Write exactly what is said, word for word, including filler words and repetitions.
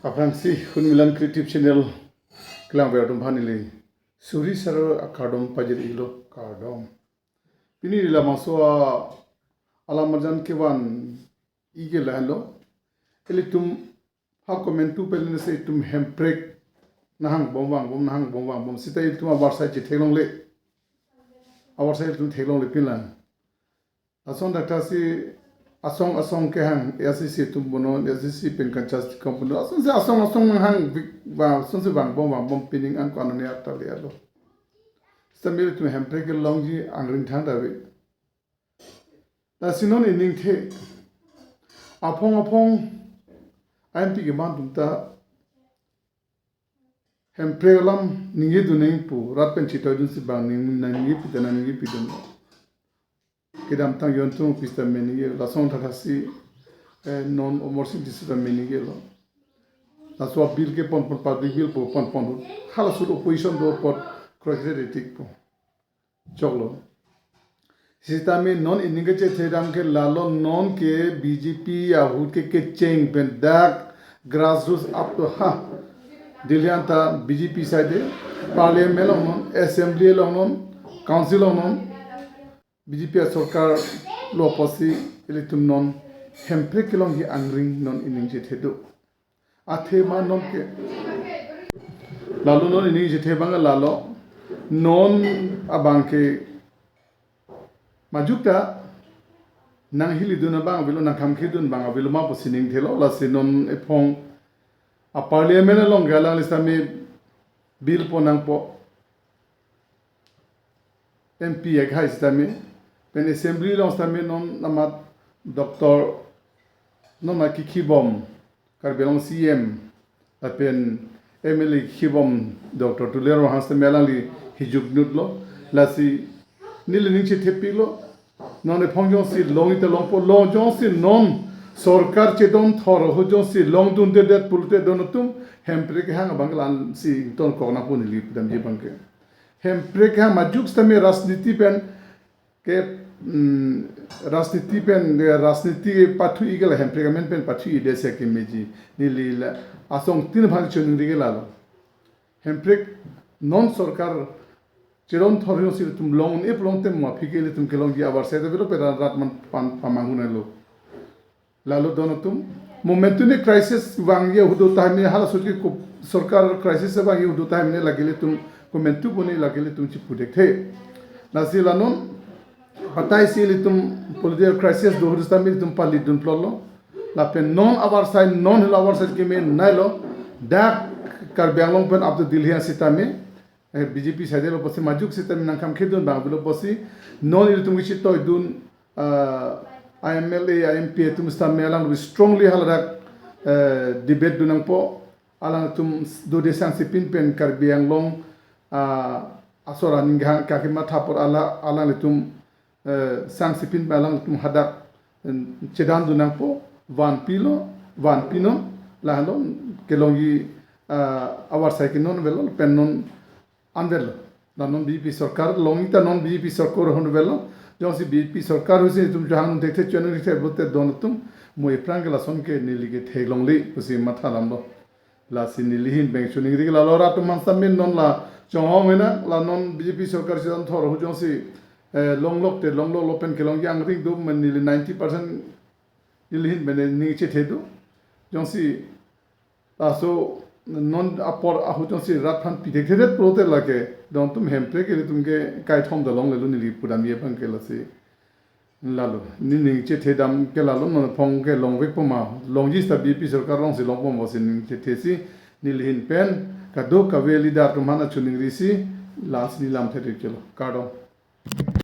Aphrangsi Hunmilan Creative Channel kelang ver atum aphan neli suri sar akardom pajir-ilo, kardom. Pini labangso alam arjan kevan-i ke lahenlo. Ilitum ha komantu pen si itum hemprek nanghang bom vangbom, nanghang bom vangbom seta itum avarsai chetheklongle. Avarsai itum theklongle pinlang. Lason dak ta si asong asong kehang, A I C C atum bonon, A I C C pen kanchas tikom bonon. Lasonsi asong asong nanghang vik ba, lasonsi vangbom vangbom pining an ko anone atta le alo. Seta ilitum hemprek kelongji angring thangta ave. Lasi non iningthe aphong aphong M P keman atum ta hemprek alam ningje dun nang pu, rat pen chetoidun si bang ning, nangji pita, nangji pidun. Kedamtang Jontong Bey sitame ningjelo, lason thakthak si, eh, non Amarsing Tisso sitame ningjelo. Laso bill kepon pon, public bill pu pon pon ahut, halaso ahut opposition do apot kroikre retik pu. Choklo. Sitame non ining kachethedam ke lalo, non ke B J P ahut ke kecheng pen dak grassroots up to ha. Delhi anta B J P side, parliament along non, assembly along non, council along non, B J P asorkar lo apotsi ilitum non hemprek kelongji angring non ining chethedo. Athema non ke. Lalo non ining chethe abang lalo. Non abang ke majok ta nanghelidun abang avelo, nangkhamkhedun abang avelo ma pusi ningthelo, lasi non ephong a parliament along ke alangli sitame bill pon nangpo. M P akhei sitame, pen assembly along sitame non amat doctor, non ma kikhibom, Karbi Anglong C M, lapen M L A kikhibom Doctor Tuliram Ronghang sitame alangli hijuk nutlo, lasi neli ning chethepiklo, non ephong jongsi long ite longpo, long jongsi non sorkar chedon thor ahut jongsi longdundedet pulote don atum hemprek kehang abang ke la-ansi ingtonkok nangpo neli pudamji abang ke. Hemprek ha majok sitame rajniti pen ke, mm, rajniti pen, eh, rajniti pathu-i ke la hemprek amen pen pathu-i desi kemeji. Neli la asong tin aphan choningri ke lalo. Hemprek non sorkar chedon thor ahut si itum long-un-e pulote mo aphi ke ilitum kelongji avarsai ta avelo, pe rat man pan pamanghu nanglo. Lalo don atum, momentum ne crisis vangji ahut do tahai mene, halaso ahut ke ko-, sorkar crisis vangji ahut do tahai mene, lake ilitum komantu pone, lake ilitum chiputhekthe. Lasi la non, patai si ilitum political crisis do ahut sitame ilitum palidun plotlo. Lapen non avarsai, non helo avarsai keme nailo, dak Karbi Anglong pen up to Delhi an sitame, eh, B J P side lo apotsi majok sitame nangkhamkhedun abang avelo apotsi, non ilitum kechetoidun, ah, M L A, M P atum sitame alangli strongly haladak, eh, debate dun nangpo, alangtum dode sangsipin pen Karbi Anglong, ah, asor aning kehang kake matha apor ala, alanglitum, eh, sangsipin pen alangtum hadak, eh, chedandun nangpo, vanpilo, vanpinon, lahelo kelongji, ah, avarsai ke non avelo, pen non an avelo. La non B J P sorkar, long ita non B J P sorkar ahut avelo. Jongsi B J P sorkar ahut si itum chehang thekthe, choningri thekthe pulote don atum, mo aphrang ke lason ke neli ke theklongle pusi matha damlo. Lasi neli ahin pen choningri ke lalo, rat atum aphan sitame non la chonghong hena, la non B J P sorkar chedon thor ahut jongsi, eh, longlok te longloklo pen kelongji angring do ma neli ninety percent neli ahin pen ning chethedo. Jongsi laso non apor ahut jongsi rat aphan pithekthe pulote lake don atum hemprek ke ilitum ke kaithom ta longlelo neli pudamji abang ke lasi. Lalo, neli ning chethedam ke lalo, non ephong ke longvekpo ma, longji seta B J P sorkar alongsi longpo ma pusi ning chethesi, neli ahin pen kadokave leader atum aphan choningri si, lasi neli lamthe thekthe lo. Kardom.